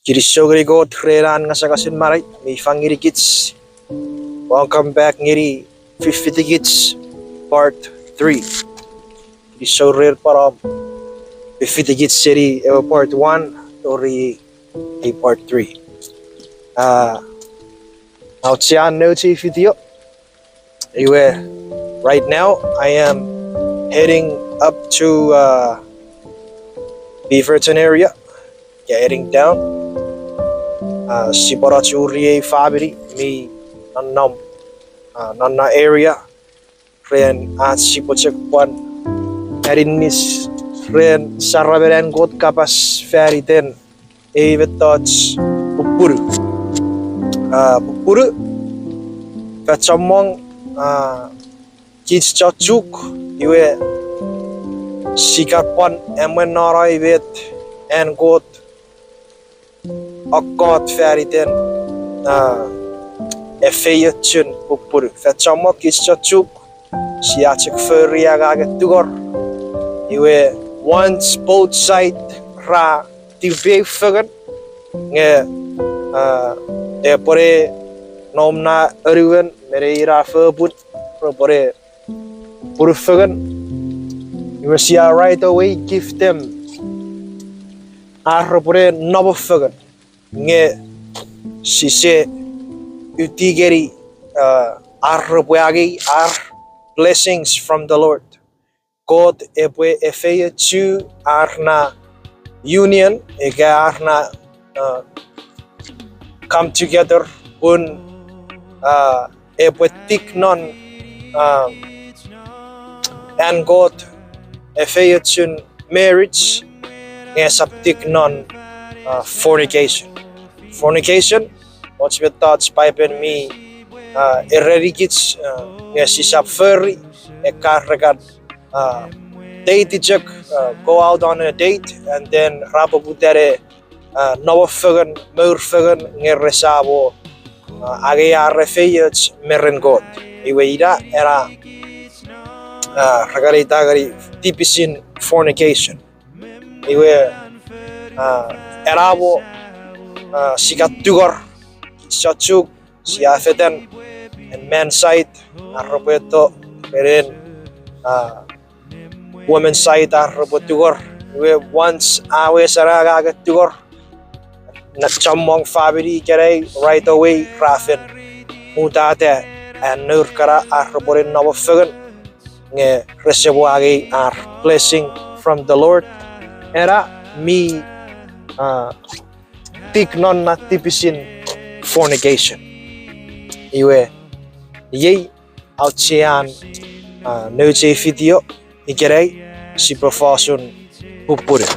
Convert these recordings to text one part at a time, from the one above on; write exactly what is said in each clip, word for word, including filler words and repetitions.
Kinisou ngeni Kot ren an ngasangasen manau mi fang ngenikich. Welcome back ngeni Fifitikich Part three. Kinisou ren pwan om fifitikich seni ewe Part one tori ei Part three. Ah, auchean nouch ei video. Iwe, right now I am heading up to, uh, Beaverton area. Yeah, heading down. Uh, sipwe no churi ei famini mi nonnom, uh, non na area ren ach sipwe chok pwan aninis ren saramen an Kot kapas fan iten ei mettoch pupunu. Ah, pupunu, fan chommong, ah, kich chon Chuuk, iwe, sia kan pwan emwen non ei met an Kot kokkot fan iten, ah, efeiochun pupunu. Fan chommong kich chon Chuuk, sia chok fori angangen tungor. Iwe, once both side ra tipeu fengen, nge, ah, epwene nom na anuon me nein na fopun, repwene pupunu fengen. Iwe sia right away give them ar repwene nom fengen. Nge sise uti ngeni, ah, ar repwe angei ar blessings from the Lord. Kot epwe efeiochu ar na union, ika ar na, uh, come together pun, uh, epwe tik non, uh, an Kot efeiochun marriage, nge esap tik non, uh, fornication. Fornication, och mettoch Paipen mi, uh, erenikich, uh, nge sisap fori, ekka re kan, uh, date chok, uh, go out on a date, and then ra poputa ne, uh, nom fengen, mour fengen, nge resamo, uh, angei ar efeioch me ren Kot. Iwe ina, ena, uh, ra kan eita ngeni tipisin fornication. Iwe, uh, enamo, uh, sia kan tungor, kich chon Chuuk, sia fetan, en man side ar repwe eto, ren, uh, woman side ar repwe tungor. Iwe once a wes ena angangen tungor, na chommong famini ikenai right away ra fen mutata an nour kana ar repwene nom fengen, nge rese mwo angei ar blessing from the Lord. Ena mi, uh, tik non na tipisin fornication. Iwe, iei auchean, uh, nouch ei video ikenai, sipwe fosun pupunu.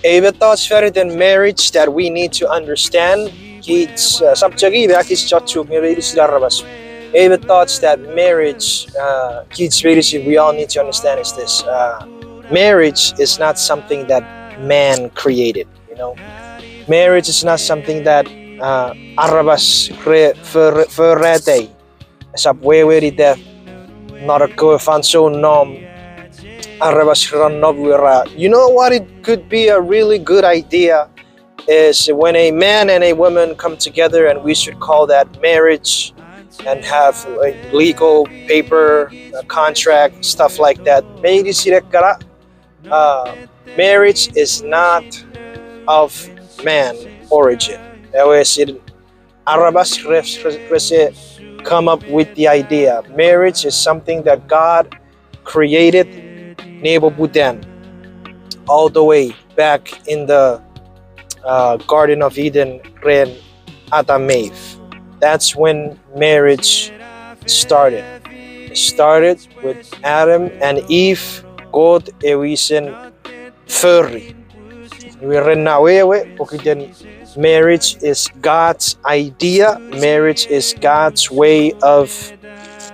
Ei mettoch fan iten marriage that we need to understand. Kich, uh, subject ina kich chon Chuuk nge meinisin aramas. Ei mettoch that marriage, uh, kich meinisin, we all need to understand is this. Uh, marriage is not something that man created, you know. Marriage is not something that, uh, aramas re for-, forata. Esap wewen ita non ekkewe fansoun nom aramas ra nom ra, you know what, it could be a really good idea is when a man and a woman come together, and we should call that marriage, and have a legal paper, a contract, stuff like that. Meinisin ekkana, uh, marriage is not of man origin. Ewe sin aramas res-, res-, rese come up with the idea. Marriage is something that God created nepoputan, all the way back in the, uh, Garden of Eden ren Adam Eve. That's when marriage started. It started with Adam and Eve. Kot e wisen fori. Iwe ren na wewe, pokiten marriage is God's idea. Marriage is God's way of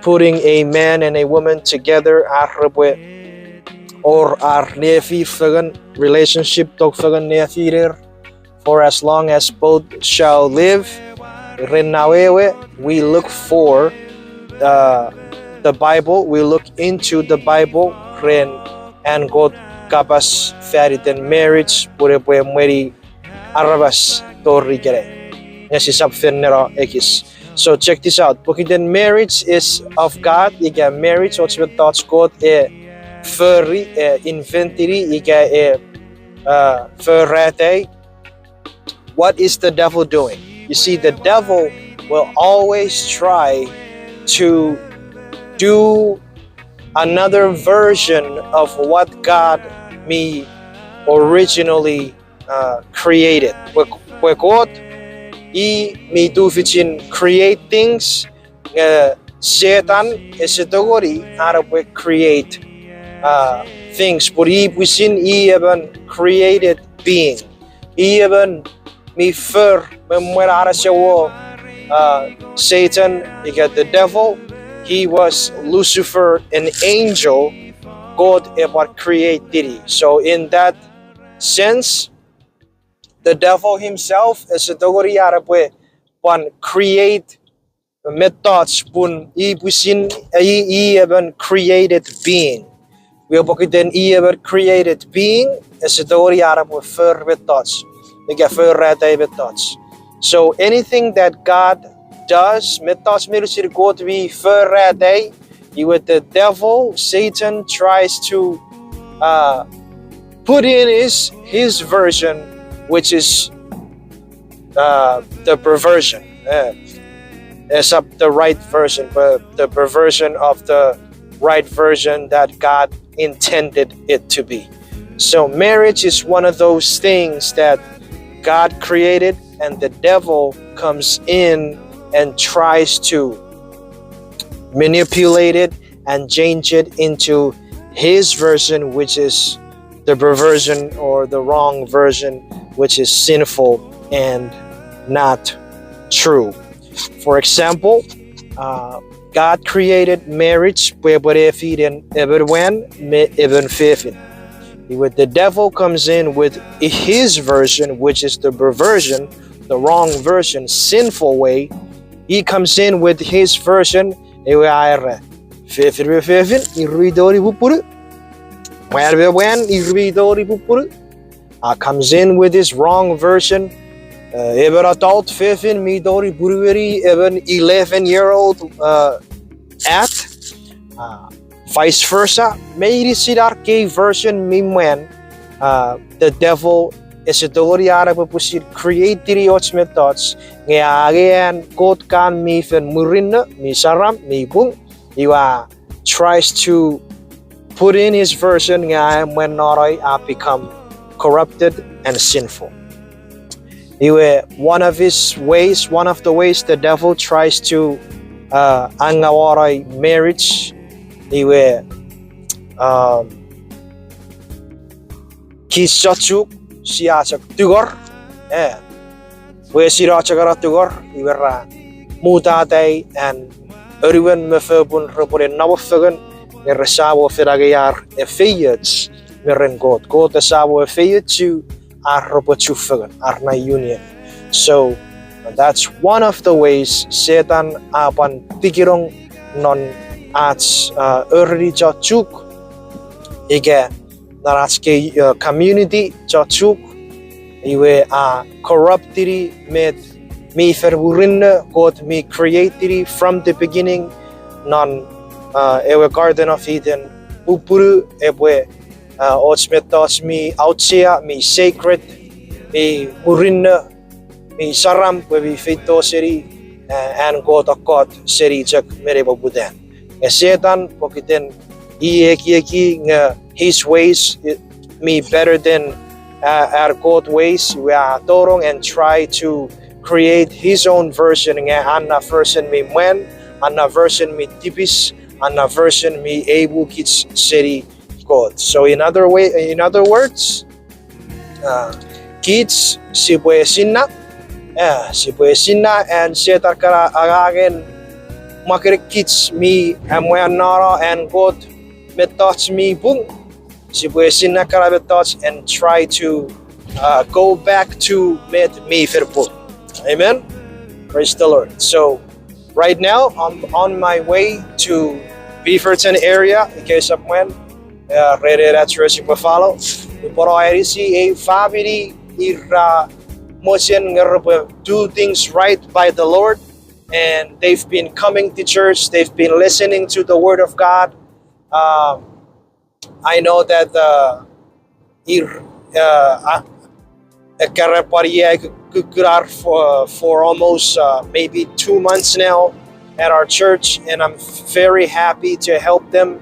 putting a man and a woman together. Ar repwe wor ar nefi fengen, relationship tok fengen nefiner, for as long as both shall live. Ren na wewe, we look for, uh, the Bible, we look into the Bible, ren an Kot kapas fan iten marriage, pwe epwe emweni aramas tori ikenai. Nge sisap fen neno ekis. So check this out. Pokiten marriage is of God, ika marriage och mettoch Kot e fori, e inventini, ika e, uh, forata. What is the devil doing? You see, the devil will always try to do another version of what God mi originally, uh, created. Pwe, pwe Kot i mi tufichin create things, nge Setan ese tongeni an epwe create, uh, things, pun i pwisin i emon created being. I emon mi for me mwen an ese wor, uh, Satan, ika the devil, he was Lucifer, an angel Kot epwe create-ini. So in that sense, the devil himself ese tongeni an epwe pwan create mettoch pun i pwisin, i, i emon created being. Iwe pokiten i emon created being, ese tongeni an epwe for mettoch, ika forata mettoch. So anything that God does, mettoch meinisin Kot mi forata, iwe the devil, Satan, tries to, uh, put in his, his version, which is, uh, the perversion. Uh, esap the right version, but the perversion of the right version that God intended it to be. So marriage is one of those things that God created, and the devil comes in and tries to manipulate it and change it into his version, which is the perversion or the wrong version, which is sinful and not true. For example, uh, God created marriage pwe epwe nefinen emon mwan me emon fefin. Iwe the devil comes in with his version, which is the perversion, the wrong version, sinful way. He comes in with his version, iwe a era, fefin me fefin ir mi tongeni pupunu, mwan me mwan ir mi tongeni pupunu. Uh, comes in with his wrong version. Uh, emon adult fefin mi tongeni punueni emon eleven year old, uh, at, uh, vice versa. Meinisin ar kei version mi mwan, uh, the devil ese tongeni an epwe pwisin create-ini och mettoch, nge a angei an Kot kan mi fen murinno, mi saram, mi pung, iwe a tries to put in his version, nge a emwen non ei a become corrupted and sinful. Iwe one of his ways, one of the ways the devil tries to, uh, angawano marriage, iwe, um, kich chon Chuuk sia chok tungor, eh, pwe sia chok ena tungor, iwe ra mutata an anuon me fopun repwene nom fengen, nge resamo fen angei ar efeioch me ren Kot. Kot esamo efeiochu ar repwe chufengen, ar na union. So that's one of the ways Setan a pwan tikinong non ach, uh, oreni chon Chuuk, ika non ach kei, uh, community chon Chuuk, iwe a corrupt-ini met mi fen murinno Kot mi create-ini from the beginning non, uh, ewe Garden of Eden. Pupunu epwe, uh, och mettoch mi auchea, mi sacred, mi murinno, mi saram pwe mi feito seni, uh, an Kot kokkot seni chok me nepoputan. Nge Setan pokiten i ekieki nge his ways mi better than, uh, ar Kot ways, iwe a tonong and try to create his own version, nge an na version mi mwan, an na version mi tipis, an na version mi eimukich seni Kot. So in other way, in other words, uh, kich sipwe esinna, uh, sipwe esinna an Setan kana angangen mwakenikich mi amwanano an Kot mettoch mi pung. Sipwe esinna kana mettoch and try to, uh, go back to met mi fen pung. Amen. Praise the Lord. So right now I'm on my way to Beaverton area, in case of when, uh, ren ena address sipwe follow. Upwe no anisi ei famini ira mochen nge repwe do things right by the Lord, and they've been coming to church, they've been listening to the word of God. Um, I know that uh, ir, uh, uh, ekkana pwan ia kukkunar for, for almost uh, maybe two months now at our church, and I'm very happy to help them.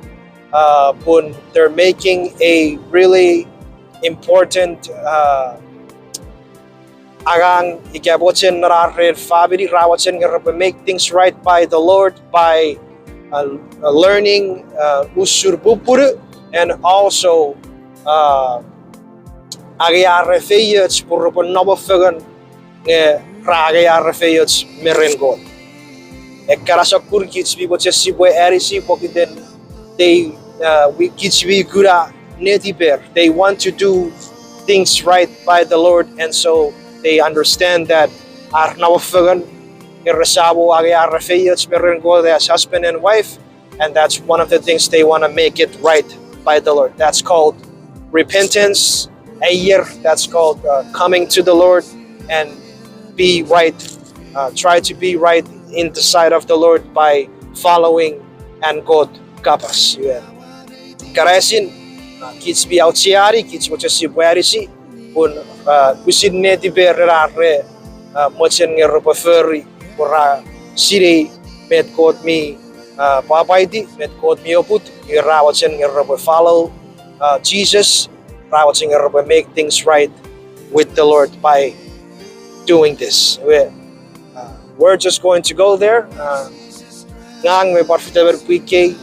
Uh, pun they're making a really important uh, angang ika mochen non ar ren famini, ra mochen nge repwe make things right by the Lord by uh, uh, learning uh, usun pupunu, and also uh, angei ar efeioch pun repwe nom fengen nge ra angei ar efeioch me ren Kot. Ekkana sokkun kich mi mochen sipwe anisi pokiten they, uh, kich mi kuna netiper. They want to do things right by the Lord, and so they understand that ar nom fengen nge resamo angei ar efeioch me ren Kot as husband and wife, and that's one of the things they want to make it right by the Lord. That's called repentance, aier. That's called uh, coming to the Lord and be right, uh, try to be right in the sight of the Lord by following an Kot kapas. Karasin uh, kich mi aucheani, kich mochen sipwe anisi pun uh, pwisin netiper ren ar re uh, mochen nge repwe fori pwe ra sinei met Kot mi uh, pwapwaiti, met Kot mi oput, nge ra mochen nge repwe follow uh, Jesus, ra mochen nge repwe make things right with the Lord by doing this. We're just going to go there. Ngang me pwan fitemon pwii kei